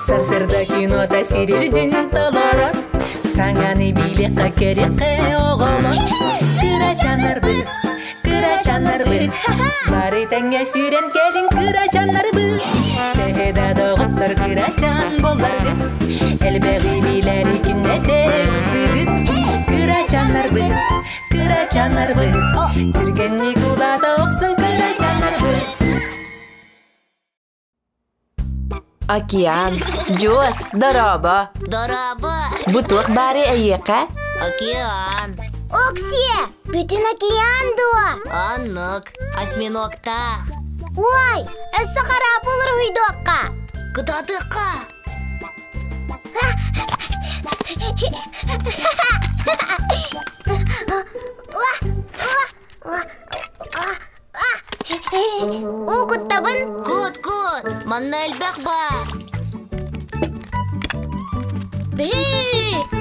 Сарсыарда кинота сирирдин толорор, Саҥаны билиэххэ көрүөххэ оҕолор. Кырачааннарбыт, кырачааннарбыт, Бары тэҥҥэ сүүрэн кэлиҥ кырачааннарбыт. Төһө да доҕоттор кырачаан буолларгыт, Элбэҕи билэри күннэтэ ыксыгыт. Кырачааннарбыт, кырачааннарбыт, Түргэнник улаата охсун кырачааннарбыт. Океан, Дьуос, дорообо. Дорообо. Бу туох баары эйиэхэ? Океан. Оксия, бүтүн океан дуо? Оннук, осьминогтаах. Ой, өссө хараапыл уруһуйдуохха. Кытаатыахха. Уу куттабын. Кут, кут, манна элбэх баар. Бжи,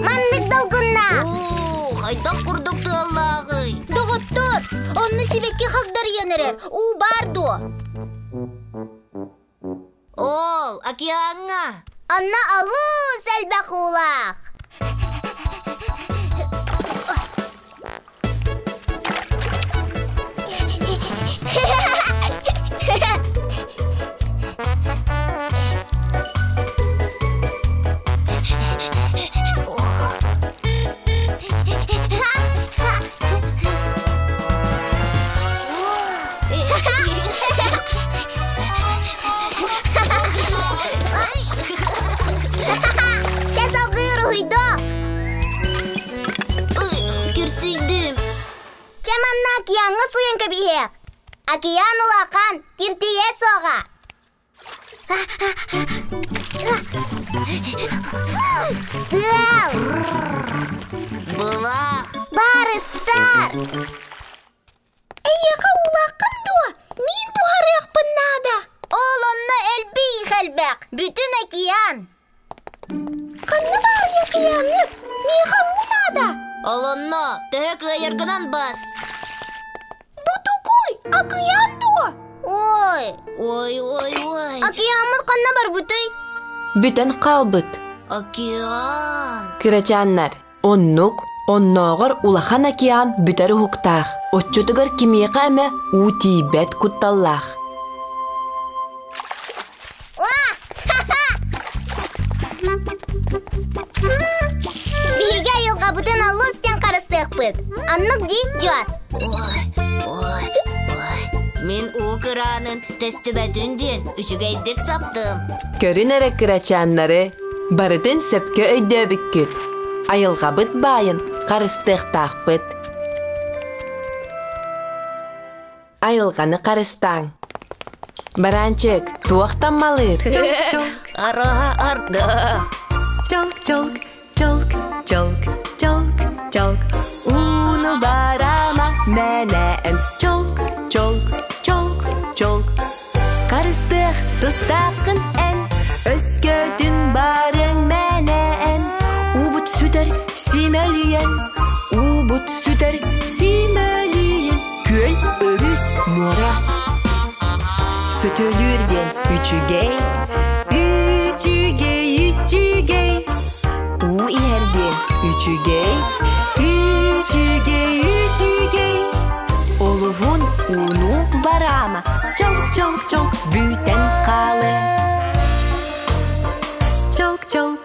маннык долгуннаах. Уу, хайдах курдук тыаллааҕый? Доҕоттор, онно сибэкки хагдарыйан эрэр. Уу баар дуо? Ол, океаҥҥа. Онно олус элбэх уулаах. Чэ салгыы уруһуйдоо. Киртийдим. Чэ манна океаҥҥа суйан кэбиһиэх. Океан улахан, киртийэ суоҕа. Тыал! Былах! Барыстар! Эйиэхэ улахан дуо? Мин буһарыахпын наада. Ол онно элбиих элбэх, бүтүн океан. Ханна баарый океаҥҥыт? Миэхэ уу наада. Ол онно төһө кыайаргынан бас. Бу тугуй? Океан дуо? Ой! Ой, ой, ой. Океаммыт ханна барбытый? Бүтэн хаалбыт. Океан. Кырачааннар, оннук, оннооҕор улахан океан бүтэр уһуктаах. Оччотугар кимиэхэ эмэ уу тиийбэт кутталлаах. Биһиги айылҕабытын алус диэн харыстыахпыт. Оннук дии, Дьуас. Ой, ой, ой. Мин уу кыраанын тэстибэтин диэн үчүгэйдик саптым. Көрүн эрэ кырачааннары, барытын сөпкө өйдөөбүккүт. Айылҕабыт баайын харыстыахтаахпыт. Айылҕаны харыстааҥ. Бараанчык, туох таммалыыр? Чолк-чолк, Араһа ардах. чолк-чолк, чолк-чолк, чолк-чолк. Ууну барама мэнээн. Чолк-чолк, чолк-чолк. Харыстыах тустааххын эн, өскөтүн барыаҥ мэнээн. Уубут сүтэр симэлийэн, уубут сүтэр симэлийэн. Күөл, өрүс, муора. Сөтөлүүр диэн үчүгэй, үчүгэй, үчүгэй. Уу иһэр диэн үчүгэй, үчүгэй, үчүгэй. Олуһун ууну бараама, чолк-чолк-чолк бүтэн хаалыа. Чолк-чолк,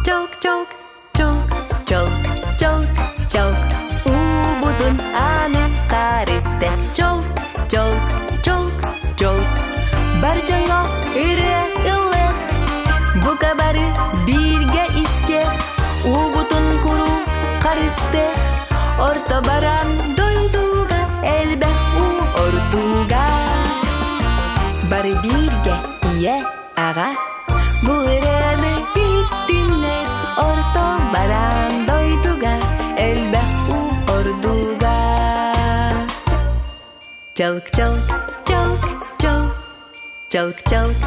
чолк-чолк, Чолк, чолк, чолк, чолк, уубутун аны харыстык. Чолк, чолк, чолк, чолк, бар дьоҥҥо ырыа ыллыах. Бука бары бииргэ истиэх, уубутун куруук харыстыах. Орто баран дойдуга элбэх уу ордуга. Бары бииргэ ийэ, аҕа Бу ырыаны иһиттиннэр орто бараан дойдуга элбэх уу ордуга. Чалк-чалк, чалк-чалк, чалк-чалк.